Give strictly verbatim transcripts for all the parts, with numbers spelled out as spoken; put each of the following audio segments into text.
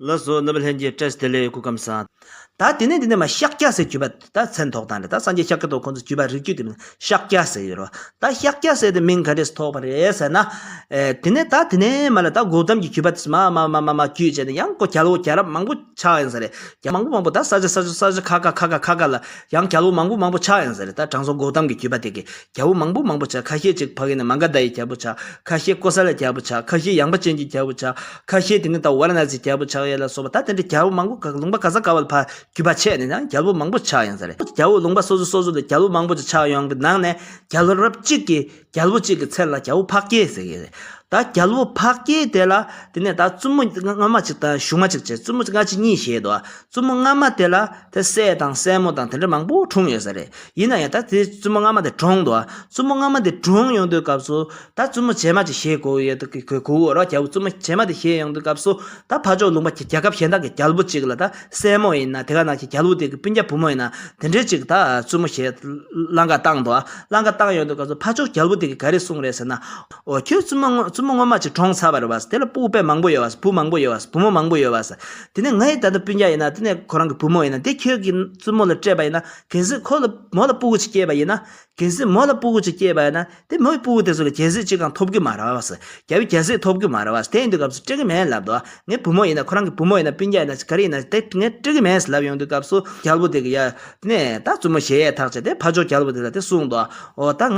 ལགས་སོ། རྣམ་པ་ལྷན་རྒྱས་བཀྲ་ཤིས་བདེ་ལེགས། སྐུ་ཁམས་བཟང་། ད་དེ་ནས་འདི་ནས་མ་ཤཱཀྱ་ཟེར་བརྒྱུད་པ་ད་མཚན་ཐོགས་སྟངས་རེད། ད་སངས་རྒྱས་ཤཱཀྱ་ཐུབ་པ་ཁོང་ཚོ་བརྒྱུད་པ་རིགས་རྒྱུད་དེ་མིན་ཤཱཀྱ་ཟེར་ཡོད་རེད་བ། ད་ཤཱཀྱ་ཟེར་དེ་མིང་ག་འདྲས་ཐོགས་པ་རེད་ཟེར་ན། ཨེ། དེ་ནས་ད་དེ་ནས་མ་ལ་ད་གོ་ཏམ་གྱི་བརྒྱུད་པ་དེ་མ་མ་མ་མ་མ་བརྒྱུད་བྱས་ནས་ཡང་ཁོ་རྒྱལ་པོ་རྒྱལ་རབས་མང་པོ་ཆགས་ཡིན་ས་རེད། རྒྱལ་མང་པོ་མང་པོ་ད་ས་ཆ་ས་ཆ་ས་ཆ་ཁ་ཁ་ཁ་ཁ་ཁ་ཁ་ལ་ཡང་རྒྱལ་པོ་མང་པོ་མང་པོ་ཆགས་ཡིན་ས་རེད། ད་དྲང་སྲོང་གོ་ཏམ་གྱི་བརྒྱུད་པ་དེ་གི་རྒྱལ་པོ་མང་པོ་མང་པོ་ཆགས། ཁ་ཤས་ཅིག་ཕ་གི་ནས་མ་ག་དྷ་ཡི་རྒྱལ་པོ་ཆགས། ཁ་ཤས་ཀོ་ས་ལ་རྒྱལ་པོ་ཆགས། ཁ་ཤས་ཡངས་པ་ཅན་གྱི་རྒྱལ་པོ་ཆགས། ཁ་ཤས་དེ་ནས་ད་ཝཱ་ར་ཎ་སིའི་རྒྱལ་པོ་ཆགས་ཡས་ལ་སོགས་པ། ད་དེ་འདྲའི་རྒྱལ་པོ་མང་པོ་ག་ལུང་པ་ག་ས་ག་བ་ལ་ཕར་བརྒྱུད་པ་ཆད་ནས་ཡང་རྒྱལ་པོ་མང་པོ་ཆགས་ཡོང་ས་རེད། རྒྱལ་པོ་ལུང་པ་སོ་སོ་སོ་སོ་ལ་རྒྱལ་པོ་མང་པོ་ཅིག་ཆགས་ཡོང་གི་ནང་ནས་རྒྱལ་པོ་རབས་གཅིག་གི་རྒྱལ་པོ་གཅིག་གི་མཚན་ལ་རྒྱལ་པོ་འཕགས་སྐྱེས་ཟེར་གི་རེད། ད་རྒྱལ་པོ་འཕགས་སྐྱེས་དེ་ལ་དེ་ནས་ད་བཙུན་མོ་སྔ་མ་གཅིག་དང་གཞུག་མ་གཅིག་བྱས། བཙུན་མོ་སྔ་ཕྱི་གཉིས་བཞེས་འདུག་བཙུན་མོ་སྔ་མ་དེ་ལ་དེ་སྲས་དང་སྲས་མོ་དང་དེ་འདྲ་མང་པོ་འཁྲུངས་ཡོད་ས་རེད། ཡིན་ན་ཡང་ད་དེ་བཙུན་མོ་སྔ་མ་དེ་གྲོངས་འདུག་བཙུན་མོ་སྔ་མ་དེ་གྲོངས་ཡོང་དུས་སྐབས་སུ་ད་བཙུན་མོ་རྗེས་མ་དེ་བཞེས་དགོས་ཡོད་དུ་གི་གོ་གོ་ར། རྒྱལ་པོ་བཙུན་མོ་རྗེས་མ་དེ་བཞེས་ཡོང་དུས་སྐབས་སུ་ད་ཕར་ཕྱོགས་ལུང་པ་རྒྱལ་ཁབ་གཞན་དག་གི་རྒྱལ་པོ་གཅིག་ལ་ད་སྲས་མོ་ཡིན་ན། དེ་ག་ནང་བཞིན་རྒྱལ་པོ་དེ་གི་སྤུན་ཀྱག་བུ་མོ་ཡིན་ན། དེ་འདྲའི་གཅིག་ད་བཙུན་མོ་བཞེས་གླང་ཀ་བཏང་འདུག་གླང་ཀ་བཏང་ཡོང་དུས་སྐབས་སུ་ཕར་ཕྱོགས་རྒྱལ་པོ་དེ་གི་ག་རེ་གསུངས་རེད་ཟེར་ན། འོ། ཁྱོད་བཙུན་མོ་བཙུན་མོ་སྔོན་མ་ཅིག་གྲོངས་ཚར་བ་རེད་བ། དེ་ལ་སྤུ་གུ་དཔེ་མང་པོ་ཡོད་བ། བུ་མང་པོ་ཡོད་བ། བུ་མོ་མང་པོ་ཡོད་བ། དེ་ནས་ངའི་ད་ལྟ་སྤུན་ཀྱག་ཡིན་ན། དེ་ནས་ཁོ་རང་གི་བུ་མོ་ཡིན་ན། དེ་ཁྱོད་ཀྱི་བཙུན་མོ་ལ་སྤྲད་པ་ཡིན་ན། གལ་སྲིད་ཁོ་ལ་མོ་ལ་སྤུ་གུ་ཅིག་སྐྱེས་པ་ཡིན་ན། གལ་སྲིད་མོ་ལ་སྤུ་གུ་ཅིག་སྐྱེས་པ་ཡིན་ན། དེ་མོའི་སྤུ་གུ་དེ་ཚོ་ལ་རྒྱལ་སྲིད་ཅིག་གང་ཐོབ་ཀྱི་མ་རེད་བ། རྒྱལ་པོའི་རྒྱལ་སྲིད་ཐོབ་ཀྱི་མ་རེད་བ། དེ་ཡིན་དུས་སྐབས་སུ་སྤྲད་ཀྱི་མེད་ལབ་འདུག་ངའི་བུ་མོ་ཡིན་ན། ཁོ་རང་གི་བུ་མོ་ཡིན་ན། སྤུན་ཀྱག་ཡིན་ན། ག་རེ་ཡིན་ན། དེ་ངས་སྤྲད་ཀྱི་མེད་ལབ་ཡོང་དུས་སྐབས་སུ་རྒྱལ་པོ་དེ་གི་ཡ། དེ་ནས་ད་བཙུན་མོ་བཞེས་ཡས་ཐག་བཅད་དེ་ཕར་ཕྱོགས་རྒྱལ་པོ་དེ་ལ་དེ་གསུངས་འདུག་འོ། ད་ང་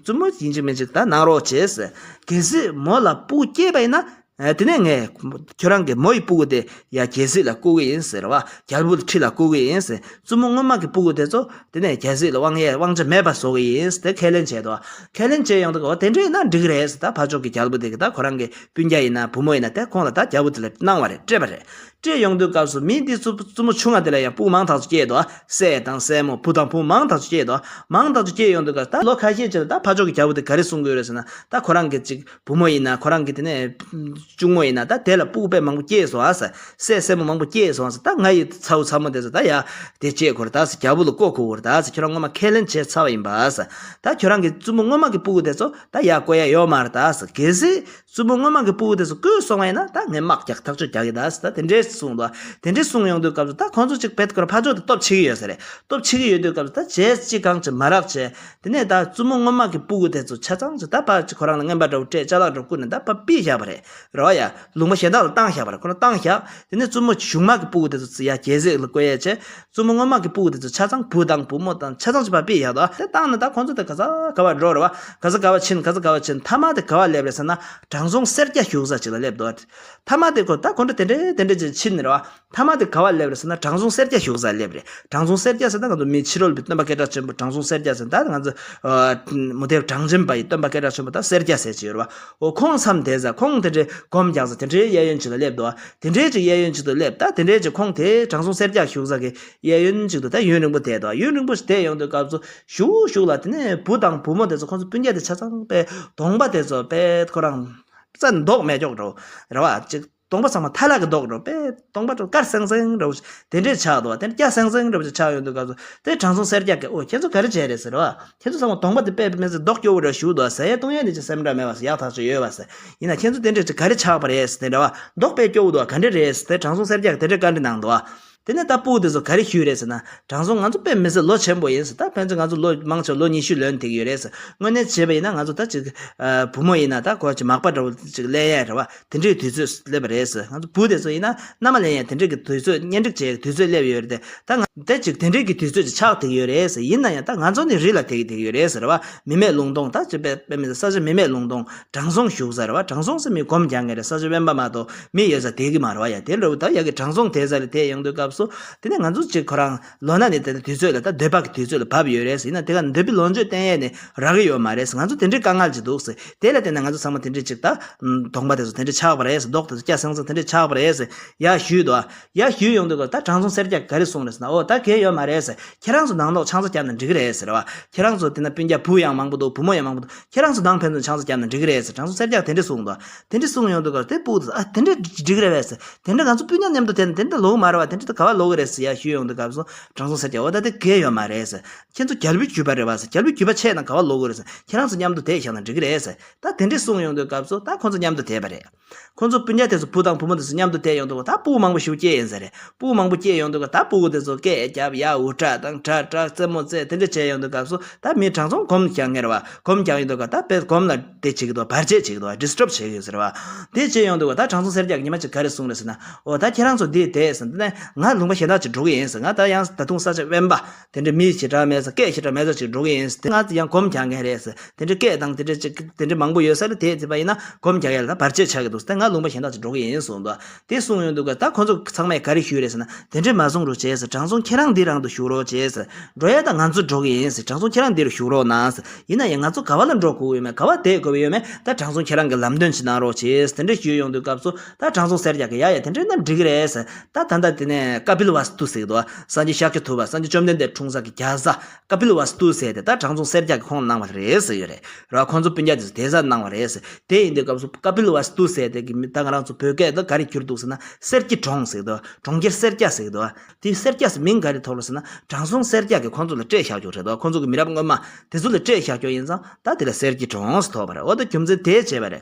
བཙུན་མོ་ཡིན་གཅིག་མིན་གཅིག་ད་གནང་རོགས་བྱེད་ཟེར། གལ་སྲིད་མོ་ལ་སྤུ་གུ་སྐྱེས་པ་ཡིན་ན། ཨ། དེ་ནས་ངས་ཁྱོད་རང་གི་མོ་ཡི་སྤུ་གུ་དེ་ཡ་རྒྱལ་སྲིད་ལ་བསྐུར་གི་ཡིན་ཟེར་བ། རྒྱལ་པོ་ལ་ཁྲི་ལ་བསྐུར་གི་ཡིན་ཟེར། བཙུན་མོ་སྔོན་མ་གི་སྤུ་གུ་དེ་ཚོ་དེ་ནས་རྒྱལ་སྲིད་ལ་དབང་ཡས་དབང་ཆ་མེད་པ་བཟོ་གི་ཡིན་ཟེར། དེ་ཁས་ལེན་བྱས་འདུག་ཁས་ལེན་བྱས་ཡོང་དུས། འོ། དེ་འདྲ་ཡིན་ན་འགྲིག་གི་རེད་ཟེར། ད་ཕར་ཕྱོགས་ཀྱི་རྒྱལ་པོ་དེ་གི་ད་ཁོ་རང་གི་སྤུན་ཀྱག་ཡིན་ན། བུ་མོ་ཡིན་ན། དེ་ཁོང་ལ་ད་རྒྱལ་པོ་དེ་ལ་གནང་བ་རེད། སྤྲད་པ་རེད། སྤྲད་ཡོང་དུས་སྐབས་སུ་མི་འདི་བཙུན་བཙུན་མོ་ཆུང་ང་དེ་ལ་ཡང་སྤུ་གུ་མང་དག་ཅིག་སྐྱེས་འདུག་བསྲེས་དང་བསྲེས་མོ། བུ་དང་བུ་མོ་མང་དག་ཅིག་སྐྱེས་འདུག་མང་དག་ཅིག་སྐྱེས་ཡོང་དུས་སྐབས། ད་ལོ་ཁ་ཤས་ཅིག་ལ་ད་ཕར་ཕྱོགས་ཀྱི་རྒྱལ་པོ་དེ་ག་རེ་གསུང་གི་ཡོད་རེད་ཟེར་ན། ད་ཁོ་རང་གི་ཅིག་བུ་མོ་ཡིན་ན། ཁོ་རང་གི་དེ་ནས་གཅུང་མོ་ཡིན་ན། ད་དེ་ལ་སྤུ་གུ་དཔེ་མང་པོ་སྐྱེས་སོང་ཨ་ཟེར། བསྲེས་བསྲེས་མོ་མང་པོ་སྐྱེས་སོང་ཨ་ཟེར། ད་ང་ཡི་ཚ་བོ་ཚ་མོ་དེ་ཚོ་ད་ཡ་དེ་བྱེད་དགོས་རེད། ད་ཟེར། རྒྱལ་པོ་ལ་བསྐོ་དགོས་རེད་ད་ཟེར། ཁྱོད་རང་སྔོན་མ་ཁས་ལེན་བྱས་ཚར་བ་ཡིན་པ་ཟེར། ད་ཁྱོད་རང་གི་བཙུན་མོ་སྔོན་མ་གི་སྤུ་གུ་དེ་ཚོ་ད་ཡ་བསྐོ་ཡ་ཡོད་མ་རེད་ད་ཟེར། གལ་སྲིད་བཙུན་མོ་སྔོན་མ་གི་སྤུ་གུ་དེ་ཚོ་བསྐོས་སོང་བ་ཡིན་ན། ད་ངས་དམག་རྒྱག་ཐག་གཅོད་རྒྱག་གི་ད་ཟེར། ད་དེ་འདྲས་གསུངས་འདུག་དེ་འདྲས་གསུངས་ཡོང་དུས་སྐབས་སུ། ད་ཁོང་ཚོ་ཅིག་བེད་ཁོ་རང་ཕར་ཕྱོགས་དེ་སྟོབས་ཆེ་གི་ཡོད་ས་རེད། སྟོབས་ཆེ་གི་ཡོད་དུས་སྐབས་སུ། ད་བྱས་ཅི་གང་ཅི་མ་རག་བྱས། དེ་ནས་ད་བཙུན་མོ་སྔོན་མ་གི་སྤུ་གུ་དེ་ཚོ་ཆ་ཚང་ཅིག་ད་ཕར་ཅིག་ཁོ་རང་ལ་རྔན་པ་འདྲ་བོ་སྤྲད། ཅ་ལག་འདྲ་བོ་བསྐུར་ནས་ད་ཕར་ཕུད་བཞག་པ་རེད། རེད་བ། ཡ། ལུང་པ་གཞན་དག་ལ་བཏང་བཞག་པ་རེད། ཁོ་རང་བཏང་བཞག་དེ་ནས་བཙུན་མོ་གཞུག་མ་གི་སྤུ་གུ་དེ་ཚོ་ཡ་རྒྱལ་སྲིད་ལ་བསྐོ་ཡས་བྱས། བཙུན་མོ་སྔོན་མ་གི་སྤུ་གུ་དེ་ཚོ་ཆ་ཚང་བུ་དང་བུ་མོ་དང་ཆ་ཚང་ཅིག་ཕར་ཕུད་བཞག་འདུག་དེ་བཏང་ནས་ད་ཁོང་ཚོ་དེ་ག་ས་ག་བར་འགྲོ་རེད་བ། ག་ས་ག་བར་ཕྱིན། ག་ས་ག་བར་ཕྱིན། མཐའ་མ་དེ་ག་བར་སླེབས་རེད་ཟེར་ན། དྲང་སྲོང་སེར་སྐྱ་བཞུགས་ས་ཅིག་ལ་སླེབས་འདུག་མཐའ་མ་དེ་ཁོ་ད་ཁོང་ཚོ་དེ་འདྲས་དེ་འདྲས་ཅིག་ཕྱིན་ནས་རེད་བ། མཐའ་མ་དེ་ག་བར་སླེབས་རེད་ཟེར་ན། དྲང་སྲོང་སེར་སྐྱ་བཞུགས་ས་སླེབས་རེད། དྲང་སྲོང་སེར་སྐྱ་ཟེར་ན་ང་ཚོ་མི་ཕྱི་རོལ་པའི་སྟོན་པ་སྐད་གྲགས་ཆེན་པོ་དྲང་སྲོང་སེར་སྐྱ་ཟེར། ད་ང་ཚོ་ཨ་མུ་སྟེགས་གྲངས་ཅན་པ་ཡི་སྟོན་པ་སྐད་གྲགས་ཆེན་པོ་ད་སེར་སྐྱ་ཟེར་ཅིག་ཡོད་རེད་བ། འོ། ཁོང་མཚམས་དེ་ཟ། ཁོང་དེ་འདྲའི་སྒོམ་རྒྱག་ས་དེ་འདྲའི་གཡས་གཡོན་ཅིག་ལ་སླེབས་འདུག་དེ་འདྲའི་ཅིག་གཡས་གཡོན་ཅིག་ཏུ་སླེབས། ད་དེ་འདྲའི་ཅིག་ཁོང་དེ་དྲང་སྲོང་སེར་སྐྱ་བཞུགས་ས་གི་གཡས་གཡོན་ཅིག་ཏུ་ད་ཡུན་རིང་པོ་བསྡད་འདུག་ཡུན་རིང་པོ་ཞིག་བསྡད་ཡོང་དུས་སྐབས་སུ། གཞུག་གཞུག་ལ་དེ་ནས་བུ་དང་བུ་མོ་དེ་ཚོ། ཁོང་ཚོ་སྤུན་ཀྱག་དེ་ཆ་ཚང་དཔེ་གདོང་པ་དེ་ཚོ་དཔེ་ཁོ་རང་རྩ་མདོག་མེད་ཀྱོག་འགྲོ་རེད་བ། ཅིག་གདོང་པ་ཚང་མ་ཐལ་ལ་གི་མདོག་འགྲོ། དཔེ་གདོང་པ་དཀར་སིང་སིང་འདྲ་བོ་དེ་འདྲས་ཆགས་འདུག་བ། དེ་འདྲ་སྐྱ་སིང་སིང་འདྲ་བོ་ཆགས་ཡོང་དུས་སྐབས་སུ། དེ་དྲང་སྲོང་སེར་སྐྱ་གིས། འོ། ཁྱེད་ཚོ་ག་རེ་བྱས་རེད་ཟེར་བ། ཁྱེད་ཚོ་ཚང་མ་གདོང་པ་དེ་དཔེ་མི་སྲིད་མདོག་སྐྱོ་བོ་འདྲ་བཞུགས་འདུག་ཟ་ཡས་བཏུང་ཡས་ནི་ཅི་སེམས་ཁྲལ་མེད་པ་ཟེར། ཡག་ཐག་ཆོད་ཡོད་པ་ཟེར། ཡིན་ན་ཁྱེད་ཚོ་དེ་འདྲས་ཅིག་ག་རེ་ཆགས་པ་རེད་ཟེར། དེ་འདྲ་བ། མདོག་དཔེ་སྐྱོ་བོ་འདུག་ག་འདྲས་རེད་ཟེར། དེ་དྲང་སྲོང་སེར་སྐྱ་གིས་དེ་འདྲས་བཀའ་འདྲི་གནང་འདུག་བ། དེ་ནས་ད་སྤུ་གུ་དེ་ཚོ་ག་རེ་ཞུས་རེད་ཟེར་ན། དྲང་སྲོང་ང་ཚོ་དཔེ་མི་སྲིད་ལོ་ཆེན་པོ་ཡིན་ཟེར། ད་ཕན་ཚུན་ང་ཚོ་ལོ་མང་ཆེ་ལོ་ཉི་ཤུ་ལོན་བསྡད་ཀྱི་ཡོད་རེད་ཟེར། དངོས་གནས་བྱས་པ་ཡིན་ན་ང་ཚོ་ད་ཅིག་ཨ་བུ་མོ་ཡིན་ན་ད་ཁོ་ཅིག་མག་པ་འདྲ་བོ་ཅིག་ལེན་ཡས་རེད་བ། དེ་འདྲའི་དུས་ཚོད་སླེབས་པ་རེད་ཟེར། ང་ཚོ་བུ་དེ་ཚོ་ཡིན་ན་མནའ་མ་ལེན་ཡས་དེ་འདྲའི་གི་དུས་ཚོད། གཉེན་སྒྲིག་བྱེད་ཡས་དུས་ཚོད་སླེབས་ཡོད་རེད་དེ། ད་ང་ད་ཅིག་དེ་འདྲའི་གི་དུས་ཚོད་ཅིག་ཆགས་བསྡད་ཀྱི་ཡོད་རེད་ཟེར། ཡིན་ན་ཡང་ད་ང་ཚོ་ནི་རི་ལ་བསྡད་ཀྱི་བསྡད་ཀྱི་ཡོད་རེད་ཟེར་བ། མི་མེད་ལུང་སྟོང་། ད་ཅིག་དཔེ་དཔེ་མི་སྲིད་ས་ཆ་མི་མེད་ལུང་སྟོང་། དྲང་སྲོང་བཞུགས་ས་རེད་བ། དྲང་སྲོང་ཟེར་མི་སྒོམ་རྒྱག་མཁན་རེད། ས་ཆ་དབེན་པ་མ་གཏོགས་མི་ཡོད་ས་བསྡད་ཀྱི་མ་རེད་བ། ཡ། དེ་འདྲ་བོ་ད་ཡ་གི་དྲང་སྲོང་བསྡད་ས་ལ་བསྡད་ཡོང་དུས་སྐབས་སུ། དེ་ནས་ང་ཚོ་ཅིག་ཁོ་རང་ལོ་ན་ནས་དེ་དུས་ཚོད་ལ། ད་འདོད་པ་གི་དུས་ཚོད་ལ་བབས་ཡོད་རེད་ཟེར། ཡིན་ན་དེ་ག་འདོད་པའི་ལོངས་སྤྱོད་བསྟེན་ཡས་ནི་རག་གི་ཡོད་མ་རེད་ཟེར། ང་ཚོ་དེ་འདྲའི་དཀའ་ངལ་ཅིག་འདུག་ཟེར། དེ་ལ་བརྟེན་ནས་ང་ཚོ་ཚང་མ་དེ་འདྲའི་ཅིག་ད་གདོང་པ་དེ་ཚོ་དེ་འདྲ་ཆགས་པ་རེད་ཟེར། མདོག་དེ་ཚོ་སྐྱ་སང་སང་དེ་འདྲ་ཆགས་པ་རེད་ཟེར་ཡ་ཞུས་འདུག་ཨ། ཡ་ཞུས་ཡོང་དུས་ད་དྲང་སྲོང་སེར་སྐྱ་ག་རེ་གསུངས་རེད་ཟེར་ན། འོ། ད་གལ་ཡོད་མ་རེད་ཟེར། ཁྱེད་རང་ཚོ་ནང་ལོགས་ཆང་ས་བརྒྱབ་ན་འགྲིག་གི་རེད་ཟེར་བ། ཁྱེད་རང་ཚོ་དེ་ན་སྤུན་ཀྱག་བུ་ཡང་མང་པོ་འདུག་བུ་མོ་ཡང་མང་པོ་འདུག་ཁྱེད་རང་ཚོ་ནང་ཕན་ཚུན་ཆང་ས་བརྒྱབ་ན་འགྲིག་གི་རེད་ཟེར། དྲང་སྲོང་སེར་སྐྱ་དེ་འདྲ་གསུངས་འདུག་དེ་འདྲ་གསུངས་ཡོང་དུས་ད་དེ་སྤུ་གུ་དེ་ཚོ། ཨ། དེ་འདྲ་འགྲིག་གི་རེད་བས་ཟེར། དེ་འདྲ་ང་ཚོ་སྤུན་ཀྱག་མཉམ་དུ་བསྡད་ན་དེ་འདྲ་ལོག་གི་མ་རེད་བ། དེ་འདྲ་ད་ག་ ག་པར་ལོག་གི་རེད་ཟེར་ཡ་ཞུས་ཡོང་དུས་སྐབས་སུ་དྲང་སྲོང་སེར་སྐྱ་འོ་ད་དེ་གལ་ཡོད་མ་རེད་ཟེར། ཁྱེད་ཚོ་རྒྱལ་པོའི་རྒྱུད་པ་རེད་བ་ཟེར། རྒྱལ་པོའི་རྒྱུད་པ་ཆད་ན་ག་པར་ལོག་གི་རེད་ཟེར། ཁྱེད་རང་ཚོ་མཉམ་དུ་བསྡད་བཞག་ན་འགྲིག་གི་རེད་ཟེར། ད་དེ་འདྲས་གསུངས་ཡོང་དུས་སྐབས་སུ་ད་ཁོ་ཚོ་མཉམ་དུ་བསྡད་པ་རེད། ཁོ་ཚོ་སྤུན་ཀྱག་དེ་ཚོ་བུ་དང་བུ་མོ་དེ་ཚོ་མཉམ་དུ་བསྡད་ཡོང་དུས་ད་སྤུ་གུ་མང་པོ་ཞིག་སྐྱེས་ཡིན་ས་རེད། སྤུ་གུ་མང་པོ་སྐྱེས་ཡོང་དུས་ད་སྤུ་གུ་དེ་ཚོ་སྐད་རྒྱབ་ཡ་འུར་སྒྲ་དང་ཁྲ་ཁྲ་རྩེད་མོ་རྩེ་དེ་འདྲས་བྱས་ཡོང་དུས་སྐབས་སུ་ད་མི་དྲང་སྲོང་སྒོམ་རྒྱག་མཁན་རེད་བ། སྒོམ་རྒྱག་ཡོང་དུས་ད་དཔེ་སྒོམ་ལ་དེ་བྱེད་ཀྱི་འདུག་བར་ཆད་བྱེད་ཀྱི་འདུག་ཌི་སི་ཊརབ་བྱེད་ཀྱི་ཡོད་ས་རེད་བ། དེ་བྱས་ཡོང་དུས་ད་དྲང་སྲོང་སེར་སྐྱ་གིས་ཉི་མ་གཅིག་ག་རེ་གསུངས་རེད་ཟེར་ན། འོ་ད་ཁྱེད་རང་ཚོ་འདི་དེ་ཟེར་འདི་ནས་ང་ལུང་པ་གཞན་དག་ཅིག་འགྲོ་གི་ཡིན་ཟེར། ང་ད་ཡང་ད་དུང་ས་ཆ་དབེན་པ་དེ་འདྲ་མི་ཞེ་དྲག་མེད་ས་སྐད་ཞེ་དྲག་མེད་ས་ཅིག་འགྲོ་གི་ཡིན་ཟེར། དེ་ང་ཡང་སྒོམ་རྒྱག་མཁན་རེད་ཟེར། དེ་འདྲའི་སྐད་དང་དེ་འདྲའི་ཅིག་དེ་འདྲའི་མང་པོ་ཡོད་ས་རེད། དེ་བྱས་པ་ཡིན་ན་སྒོམ་རྒྱག་ཡ་ལ་ད་བར་ཆད་ཆགས་ཀྱི་འདུག་ཟེར། དེ་ང་ལུང་པ་གཞན་དག་ཅིག་འགྲོ་གི་ཡིན་གསུངས་འདུག་དེ་གསུངས་ཡོང་དུས་ད་ཁོ་ཚོ་ཚང་མས་ག་རེ་ཞུས་རེད་ཟེར་ན། དེ་འདྲའི་མ་གསུང་རོགས་བྱས་ཟེར། དྲང་སྲོང་ཁྱེད་རང་འདི་རང་དུ་བཞུགས་རོགས་བྱས་ཟེར། འགྲོ་ཡ་ད་ང་ཚོ་འགྲོ་གི་ཡིན་ཟེར། དྲང་སྲོང་ཁྱེད་རང་འདིར་བཞུགས་རོགས་གནང་ཟེར། ཡིན་ན་ཡང་ང་ཚོ་ག་བ་ལ་འགྲོ་དགོས་ཡོད་མེད་ག་བ་བསྡད་དགོས་ཡོད་མེད་ད་དྲང་སྲོང་ཁྱེད་རང་གི་ལམ་སྟོན་ཅིག་གནང་རོགས་བྱས་ཟེར། དེ་འདྲ་ཞུས་ཡོང་དུས་སྐབས་སུ་ད་དྲང་སྲོང་སེར་སྐྱ་གིས་ཡ་ཡ་དེ་འདྲ་ན་འགྲིག་གི་རེད་ཟེར། ད་ད་ལྟ་དེ་ནས་ཀ་པིལ་ཝ་སྟུ་ཟེར་གི་འདུག་སངས་རྒྱས་ཤཱཀྱ་ཐུབ་པ་སངས་རྒྱས་བཅོམ་ལྡན་འདས་འཁྲུངས་ས་གི་རྒྱལ་ས་ཀ་པིལ་ཝ་སྟུ་ཟེར་དེ་ད་དྲང་སྲོང་སེར་སྐྱ་གིས་ཁོང་གནང་བ་རེད་ཟེར་ཡོད་རེད། ར་ཁོང་ཚོ་སྤུན་ཀྱག་དེ་ཚོ་དེ་ས་གནང་བ་རེད་ཟེར། དེ་ཡིན་དུས་སྐབས་སུ་ཀ་པིལ་ཝ་སྟུ་ཟེར་དེ་གི་མི་ད་ང་རང་ཚོ་བོད་སྐད་དུ་ག་རེ་བསྒྱུར་འདུག་ཟེར་ན་གསེར་གྱི་གྲོང་ཟེར་གི་འདུག་གྲོང་ཁྱེར་སེར་སྐྱ་ཟེར་གི་འདུག་དེ་སེར་སྐྱ་ཟེར་མིང་ག་རེ་ཐོགས་རེད་ཟེར་ན་དྲང་སྲོང་སེར་སྐྱ་གིས་ཁོང་ཚོ་ལ་སྤྲད་བཞག་ཆོག་རེད་འདུག་ཁོང་ཚོ་གི་མི་རབས་སྔོན་མ་དེ་ཚོ་ལ་སྤྲད་བཞག་ཆོག་ཡིན་ཙང་ད་དེ་ལ་གསེར་གྱི་གྲོང་ཟེར་ཐོགས་པ་རེད། འོ་ད་རྒྱུ་མཚན་དེ་བྱས་པ་རེད།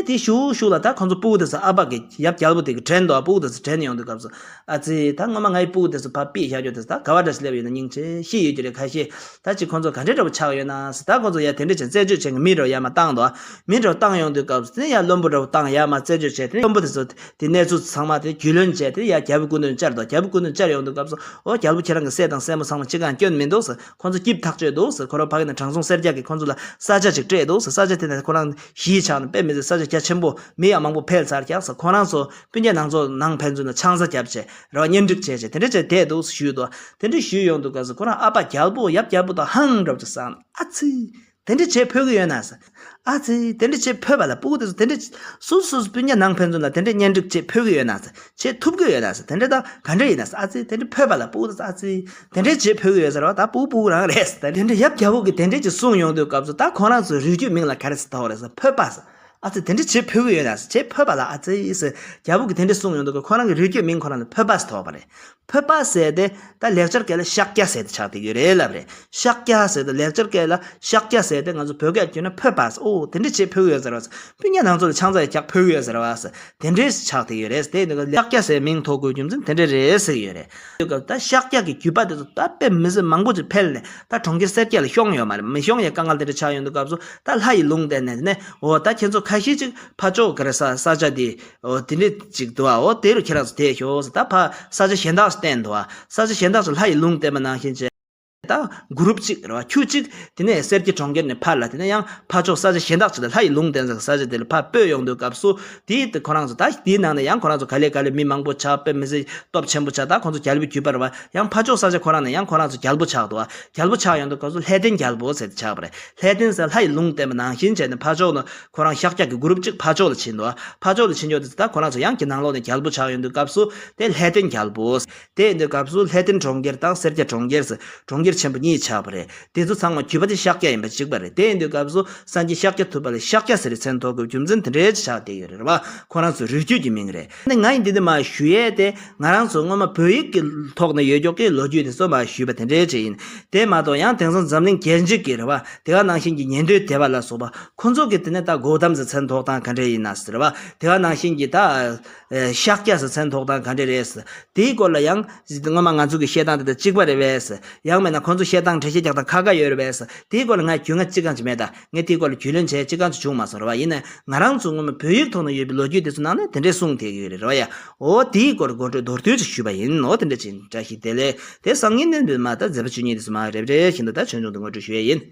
དེ་ཤུགས་ཤུགས་ལ་ད་ཁོང་ཚོ་སྤུ་གུ་དེ་ཚོ་ཨ་ཕ་གི་ཡབ་རྒྱལ་པོ་དེ་གི་དྲན་འདུག་སྤུ་གུ་དེ་ཚོ་དྲན་ཡོང་དུས་སྐབས་སུ་ཨ་ཙི་ད་སྔོན་མ་ངའི་སྤུ་གུ་དེ་ཚོ་ཕར་ཕུད་བཞག་ཆོག་དེ་ཚོ་ད་ག་བ་འདྲ་ཞིག་སླེབས་ཡོད་ན་སྙིང་རྗེ་ཤི་ཡོད་ཀྱི་རེད། ཁ་ཤས་ད་ཅིག་ཁོང་ཚོ་ག་འདྲའི་འདྲ་པོ་ཆགས་ཡོད་ན་ཟེར། ད་ཁོང་ཚོ་ཡ་དེ་འདྲ་བྱས་རྩད་གཅོད་བྱེད་མཁན་མི་འདྲ་པོ་ཡར་མར་བཏང་འདུག་མི་འདྲ་པོ་བཏང་ཡོང་དུས་སྐབས་སུ་དེ་ནས་ཡར་བློན་པོ་འདྲ་པོ་བཏང་ཡར་མར་རྩད་གཅོད་བྱས། དེ་ནས་བློན་པོ་དེ་ཚོ་དེ་གནས་ཚུལ་ཚང་མ་དེ་རྒྱུས་ལོན་བྱས། དེ་ཡར་རྒྱལ་པོའི་སྐུ་མདུན་བཅར་འདུག་རྒྱལ་པོའི་སྐུ་མདུན་བཅར་ཡོང་དུས་སྐབས་སུ་འོ་རྒྱལ་པོ་ཁྱེད་རང་གི་སྲས་དང་སྲས་མོ་ཚང་མ་གཅིག་གང་སྐྱོན་མི་འདུག་ཟེར། ཁོང་ཚོ་སྐྱིད་ཐག་ཆོད་འདུག་ཟེར། ཁོ་རང་ཕ་གི་ནས་དྲང་སྲོང་སེར་སྐྱ་གིས་ཁོང་ཚོ་ལ་ས་ཆ་ཅིག་སྤྲད་འདུག་ཟེར། ས་ཆ་དེ་ནས་ཁོ་རང་གཞིས་ཆགས་ནས་དཔེ་མི་སྲིད་ས་ཆ་རྒྱ་ཆེན་པོ་མི་ཡང་མང་པོ་འཕེལ་ཚར་ཀྱག་ཟེར། ཁོ་རང་ཚོ་སྤུན་ཀྱག་ནང་ཚོ་ནང་ཕན་ཚུན་ལ་ཆང་ས་བརྒྱབ་བྱས་རེད་བ། གཉེན་སྒྲིག་བྱས་བྱས་དེ་འདྲ་བྱས་བསྡད་འདུག་ཟེར་ཞུས་འདུག་དེ་འདྲ་ཞུས་ཡོང་དུས་སྐབས་སུ་ཁོ་རང་ཨ་ཕ་རྒྱལ་པོ་ཡབ་རྒྱལ་པོ་དང་ཧང་འདྲ་པོ་ཅིག་སངས། ཨ་ཙི། དེ་འདྲ་བྱེད་ཕོད་ཀྱི་ཡོད་ན་ཟེར། ཨ་ཙི། དེ་འདྲ་བྱེད་ཕོད་པ་ལ་སྤུ་གུ་དེ་ཚོ་དེ་འདྲ་སོ་སོ་སོ་སྤུན་ཀྱག་ནང་ཕན་ཚུན་ལ་དེ་འདྲ་གཉེན་སྒྲིག་བྱེད་ཕོད་ཀྱི་ཡོད་ན་ཟེར། བྱེད་ཐུབ་ཀྱི་ཡོད་ན་ཟེར། དེ་འདྲ་ད་ག་འདྲ་ཡིན་ན་ཟེར། ཨ་ཙི། དེ་འདྲ་ཕོད་པ་ལ་སྤུ་གུ་དེ་ཚོ་ཨ་ཙི། དེ་འདྲ་བྱེད་ཕོད་ཀྱི་ཡོད་ཟེར་བ་ད་སྤུ་གུ་སྤུ་གུ་རང་རེད་ཟེར། དེ་འདྲ་ཡབ་རྒྱལ་པོ་གིས་དེ་འདྲ་ཅིག་གསུངས་ཡོང་དུས་སྐབས་སུ་ད་ཁོ་རང་ཚོའི་རུས་རྒྱུད་མིང་ལ་ག་རེ་ཟེར་ཐོགས་རེད་ཟེར། ཕོད་པ་ཟེར། ཨ་ཙི། དེ་འདྲ་བྱེད་ཕོད་ཀྱི་ཡོད་ན་ཟེར། བྱེད་ཕོད་པ་ལ་ཨ་ཙི་ཟེར། རྒྱལ་པོ་གིས་དེ་འདྲ་གསུངས་ཡོང་དུས་ཁོ་རང་གི་རུས་རྒྱུད་མིང་ཁོ་རང་ལ་ཕོད་པ་ཟེར་ཐོགས་པ་རེད། ཕོད་པ་ཟེར་དེ་ད་ལེགས་སྦྱར་སྐད་ལ་ཤཱཀྱ་ཟེར་དེ་ཆགས་བསྡད་ཡོད་རེད་ལབ་རེད། ཤཱཀྱ་ཟེར་དེ་ལེགས་སྦྱར་སྐད་ལ་ཤཱཀྱ་ཟེར་དེ་ང་ཚོ་བོད་སྐད་བསྒྱུར་ན་ཕོད་པ་ཟེར། ཨོ་དེ་འདྲ་བྱེད་ཕོད་ཀྱི་ཡོད་ཟེར་བ་ཟེར། སྤུན་ཀྱག་ནང་ཚོ་ལ་ཆང་ས་ཡ་རྒྱག་ཕོད་ཀྱི་ཡོད་ཟེར་བ་ཟེར། དེ་འདྲས་ཆགས་བསྡད་ཡོད་རེད་ཟེར། དེ་ནི་ཤཱཀྱ་ཟེར་མིང་ཐོགས་དགོས་རྒྱུ་མཚན་དེ་འདྲ་རེད་ཟེར་གྱི་ཡོད་རེད། དེ་སྐབས་ད་ཤཱཀྱ་གི་རྒྱུད་པ་དེ་ཚོ་ད་དཔེ་མི་སྲིད་མང་པོ་ཅིག་འཕེལ་ནས་ད་གྲོང་ཁྱེར་སེར་སྐྱ་ལ་ཤོང་ཡོད་མ་རེད། མི་ཤོང་ཡ་དཀའ་ངལ་དེ་འདྲ་ཆགས་ཡོང་དུས་སྐབས་སུ་ད་ལྷ་ཡི་ལུང་བསྟན་ནས་ནས་འོ་ད་ཁྱེད་ཚོ་ཁ་ཤས་ཅིག་ཕར་ཕྱོགས་ག་རེ་ས་ས་ཆ་དེ་འོ་དེ་འདྲས་ཅིག་འདུག་ཨ། འོ་དེ་རུ་ཁྱེད་རང་ཚོ་བསྡད་ཤོག་ཟེར། ད་ཕར་ས་ཆ་གཞན་དག་བསྟན་འདུག་ཨ། ས་ཆ་གཞན་དག་ཅིག་ལྷ་ཡི་ལུང་བསྟན་པ་ནང་བཞིན་བྱས། ད་གུ་རུབ་གཅིག་རེད་བ། ཁྱུ་གཅིག་དེ་ནས་སེར་སྐྱའི་གྲོང་ཁྱེར་ནས་ཕར་ལ་དེ་ནས་ཡང་ཕར་ཕྱོགས་ས་ཆ་གཞན་དག་ཅིག་ལ་ལྷ་ཡི་ལུང་བསྟན་ས་ས་ཆ་དེ་ལ་ཕར་སྤོས་ཡོང་དུས་སྐབས་སུ་དེའི་དེ་ཁོ་རང་ཚོ་ད་དེའི་ནང་ནས་ཡང་ཁོ་རང་ཚོ་ག་ལེ་ག་ལེ་མི་མང་པོ་ཆགས། དཔེ་མི་སྲིད་སྟོབས་ཆེན་པོ་ཆགས། ད་ཁོང་ཚོ་རྒྱལ་པོའི་རྒྱུད་པ་རེད་བ། ཡང་ཕར་ཕྱོགས་ས་ཆ་ཁོ་རང་ནས་ཡང་ཁོ་རང་ཚོ་རྒྱལ་པོ་ཆགས་འདུག་བ། རྒྱལ་པོ་ཆགས་ཡོང་དུས་སྐབས་སུ་ལྷས་ལྡན་རྒྱལ་པོ་ཟེར་དེ་ཆགས་པ་རེད། ལྷས་ལྡན་ཟེར་ལྷ་ཡི་ལུང་བསྟན་པ་ནང་བཞིན་བྱས་ནས་ཕར་ཕྱོགས་ནས་ཁོ་རང་ཤཱཀྱ་གི་གུ་རུབ་གཅིག་ཕར་ཕྱོགས་ལ་ཕྱིན་འདུག་བ། ཕར་ཕྱོགས་ལ་ཕྱིན་ཡོང་དུས་ད་ཁོ་རང་ཚོ་ཡང་གི་ནང་ལོགས་ནས་རྒྱལ་པོ་ཆགས་ཡོང་དུས་སྐབས་སུ་དེ་ལྷས་ལྡན་རྒྱལ་པོ། དེ་ཡིན་དུས་སྐབས་སུ་ལྷས་ལྡན་གྲོང་ཁྱེར་དང་སེར་སྐྱ་གྲོང་ཁྱེར་ཟེར་གྲོང་ཁྱེར་ཆེན་པོ་གཉིས་ཆགས་པ་རེད། དེ་ཚོ་ཚང་མ་རྒྱུད་པ་དེ་ཤཱཀྱ་ཡིན་པ་གཅིག་པ་རེད། དེ་ཡིན་དུས་སྐབས་སུ་སངས་རྒྱས་ཤཱཀྱ་ཐུབ་པ་ལ་ཤཱཀྱ་ཟེར་བའི་མཚན་ཐོགས་དགོས་རྒྱུ་མཚན་དེ་འདྲའི་ཆགས་བསྡད་ཡོད་རེད་བ། ཁོ་རང་ཚོའི་རུས་རྒྱུད་ཀྱི་མིང་རེད། ནི་ང་ཡིན་འདི་འདི་མ་ཞུ་ཡས་དེ་ང་རང་ཚོ་སྔོན་མ་བོད་ཡིག་གི་ཐོག་ནས་ཡོད་ཀྱོག་གི་ལོ་རྒྱུས་དེ་ཚོ་མ་ཞུས་པ་དེ་འདྲའི་ཅིག་ཡིན། དེ་མ་གཏོགས་ཡང་དེང་སང་འཛམ་གླིང་རྒྱལ་སྤྱི་གི་རེད་བ། དེ་ག་ནང་བཞིན་གྱི་ཉན་ཐོས་སྡེ་པ་ལ་སོགས་པ་ཁོ་ཚོ་གི་དེ་ནས་ད་གོ་ཏམ་ཟེར་མཚན་ཐོགས་སྟངས་ག་འདྲས་ཡིན་ན་ཟེར་བ། དེ་ག་ནང་བཞིན་གྱི་ད་ཤཱཀྱ་ཟེར་མཚན་ཐོགས་སྟངས་ག་འདྲས་རེད་ཟེར། དེའི་སྐོར་ལ་ཡང་སྔོན་མ་ང་ཚོ་གི་བཤད་སྟངས་དེ་དང་གཅིག་པ་རེད་པས། ཡང་མིན་ན་ཁོང་ཚོ་བཤད་སྟངས་འགྲེལ་བཤད་རྒྱག་སྟངས་ཁ་ཁ་ཡོད་རེད་པས། དེའི་སྐོར་ལ་ང་རྒྱུས་མངའ་ཅི་གང་ཅི་མེད། ད་ངས་དེའི་སྐོར་ལ་རྒྱུས་ལོན་བྱས་ཅི་གང་ཅི་བྱུང་མ་སོང་རེད་བ། ཡིན་ནའི་ང་རང་ཚོ་སྔོན་མ་བོད་ཡིག་ཐོག་ན་ཡོད་པའི་ལོ་རྒྱུས་དེ་ཚོ་ནང་ནས་དེ་འདྲས་གསུངས་བསྡད་ཀྱི་ཡོད་རེད་རེད་བ་ཡ། འོ་དེའི་སྐོར་དགོད་བྲོ་མདོར་བསྡུས་ཅིག་ཞུས་པ་ཡིན། འོ་དེ་འདྲས་ཅིག་བཀྲ་ཤིས་བདེ་ལེགས། དེ་སང་ཉིན་ནས་འདི་མ་ད་མཛད་པ་བཅུ་གཉིས་དེ་ཚོ་མ་རེབ་རེ་བཞིན་དུ་ད་ཆོས་འབྱུང་དུ་ངོ་སྤྲོད་ཞུ་ཡས་ཡིན།